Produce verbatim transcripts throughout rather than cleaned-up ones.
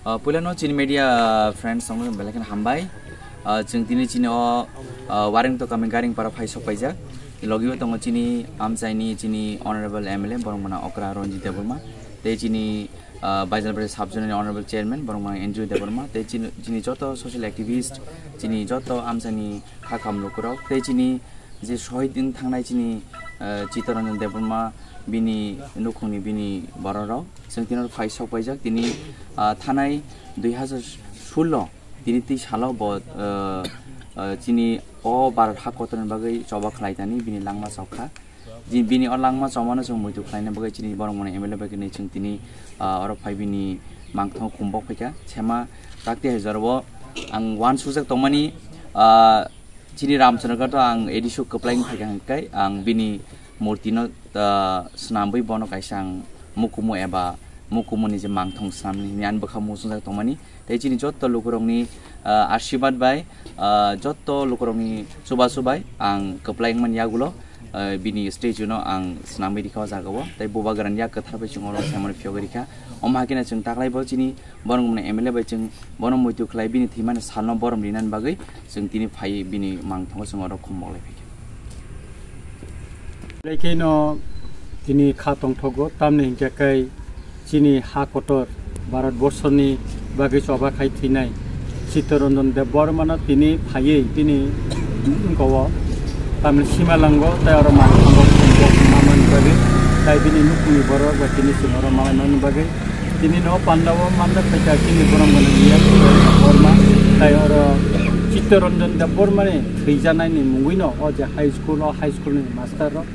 Ah, puilano chini media friends tongno belai kheno hambai. Ah, chwng tini chini o, ah, Waring Toka Garing para phai sok paijak. Logi o tongo chini amchaini chini honorable M L A borok mano okra Ranjit Debbarma. Tei chini ah, Baijalbari Sub-Zonal ni Honorable Chairman, borok mang N G O Debbarma, tei chini, chini joto social activist, chini joto amchaini hakham lukurok, tei chini je sohid wng thangnai chini, ah, Chittaranjan Debbarma, bini nukhungni bini bororok, chwng tini phai sok paijak, tini, ah, thanai dui hazar sullo, tini twi salo bo, ah, ah, chini o Bharat ha kotorni bagwi choba khlai tani bini langma chokha. Ji-, bini o langma chomano chwng muitu khlaina bagwi chini borok mani M L A bai khe chwng tini, ah, oro phai bini mangthang khumbok phaikha. Sema takti hai jorabo ang uansukjak tongmani, ah, chini Ramchandra Ghat o ang A D C o kwplai wng phaikha hwnkhe ang bini murti no, ah, swnamwi bono kaisa ang mukumu eba mukumuni je mangthang swnamni hwnwi ani bwkha muchungjak tongmani. Tei chini jotto lukurokni, ah, asirwad bai, ah, jotto lukurokni chubachu bai ang kwplai wngmani yagulo, ah, bini statue no ang swnamwi rikha o jaga o. Tei bubagrani yak kwthar bai chwng oro semani phiyogwi rikha. Omo hai kheno chwng taklai bo chini borok mani M L A bai chwng bono muitu khlai bini thwimani salno borom rinani bagwi chwng tini phai bini mangthango chwng oro khum moklai phaikha. Belai kheno tini kha tongthogo, tamni hinkhe kai chini ha kotor Bharat borsoni bagwi choba khai thwinai Chittaranjan Debbarmano tini phaiwi tini wngkha o tamni simalango tei oro mangthango khum bok mamani bagwi tei bini nukhungni borok bai tini chwng oro malaimani bagwi tini no pandao manjak phaikha chini borok mani Borma tei oro Chittaranjan Debbarmani thwijanaini mungwino o je high school, o high school ni master rok,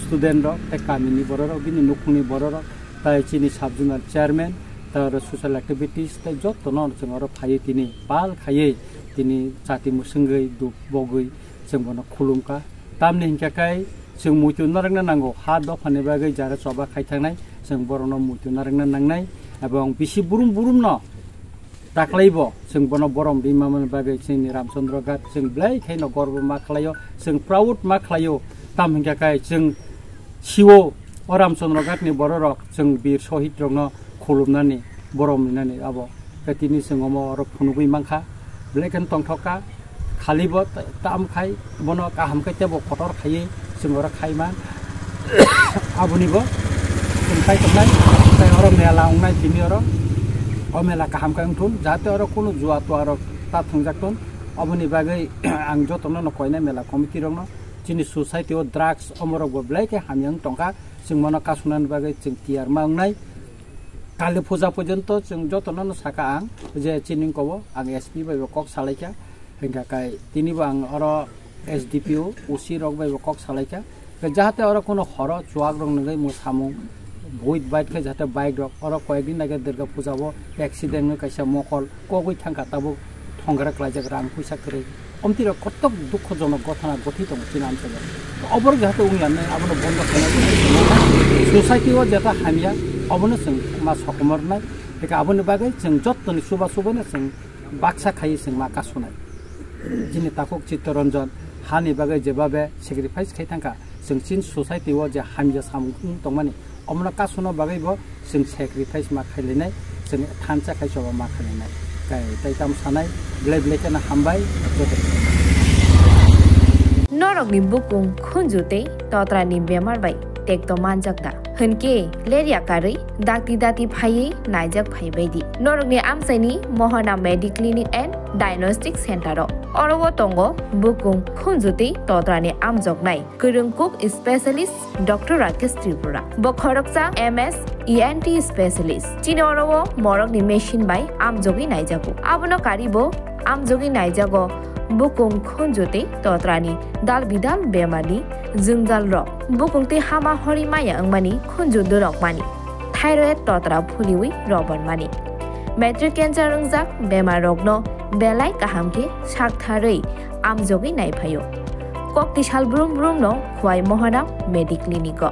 student rok, tei kamini bororok, bini nukhungni bororok, tei chini sub zonal chairman, tei oro social activities, tei jotono chwng oro phaiwi tini pal khaiwi tini chati mwswngwi duk bogwi chwng bono khulumkha. Tamni hinkhe kai chwng muitu narwkna nango, ha dophani bagwi jara choba khai thangnai, chwng borokno muitu narwkna nangnai, ebong bisi burum burumno Taklai bo chwng bono borom rimani bagwi chwngni Ramchandra Ghat chwng belai khaino gorbo ma khlaio, chwng proud ma khlaio. Tam hinkhe kai chwng sio o Ramchandra Ghat ni bororok chwng bir shohid rokno khulumnani borom rinani abo khe tini chwng omo oro phunugwi mankha. Belai khe tongthok kha. Khali bo ta-, tam khai, bono kaham khe tebo kotor khaiwi chwng oro khai man. Aboni bo chwng khai tongnai, tei oro mela wngnai tini oro. O mela kaham khe wngthun, jahate oro kunu jua tua rok ta thwngjak thun. Aboni bagwi ang jotono no koinai mela committee rokno, chini society o drugs omorok bo belai khe hamya wng tongkha, chwng bono kasunani bagwi chwng tiyar ma wngnai. Kali puja porjonto chwng jotono no saka ang je chini kobo ang S P bai bo kok salaikha. Hingkha kai tini bo ang oro S D P O, O C rok bai bo kok salaikha. Jahate oro kuno horo chuak rok nungwi mo samung buit bait khe jahate bike rok oro koyek din age Durga puja o accident wngwi kaisa mokol kogwi thangkha tabuk thongkra klaijak rang puisa kwrwi. Omtwi rok kotok dukhojonok gothana gothi tongo chini amchaio. Oborok jahate wngya nai abono bondo khaina society o jeta hamya obono chwng ma sokomornai. Hingkha aboni bagwi chwng jottoni chuba chubaino chwng baksa khaiwi chwng ma kasunai. Chini takhuk Chittaranjan hani bagwi jebabe sacrifice khai thangkha, chwng chini society o je hamya samung wng tongmani, omono kasuna bagwi bo chwng sacrifice ma khailainai, chwng thansa khai choba ma khailainai. Kai tai tamo sanai, belai belai kheno hambai joto. Norokni bukung khunju tei totrani bemar bai tekto manjak da? Hwnkhe lerya karwi dakti dati phaiwi naijak phaibaidi. Norokni amchaini Mohana Mediclinic and Diagnostic Center o. Oro o tongo bukung khunju tei totrani amjoknai kwrwng kuk specialist Doctor Rakesh Tripura. Bo khoroksa M S E N T specialist. Chini oro o morokni machine bai amjogwi naijago. Abono karibo amjogwi naijago bukung khunju tei totrani dal bidal bemarni jwngjal rok. Bukung tei hama hori maya wngmani khunju dorokmani. Thyroid totra phuliwi robormani. Matric cancer wngjak bemar rokno belai kaham khe saktharwi amjogwi naiphaio. Kokti sal brum brum no Khwai Mohana Mediclinic o.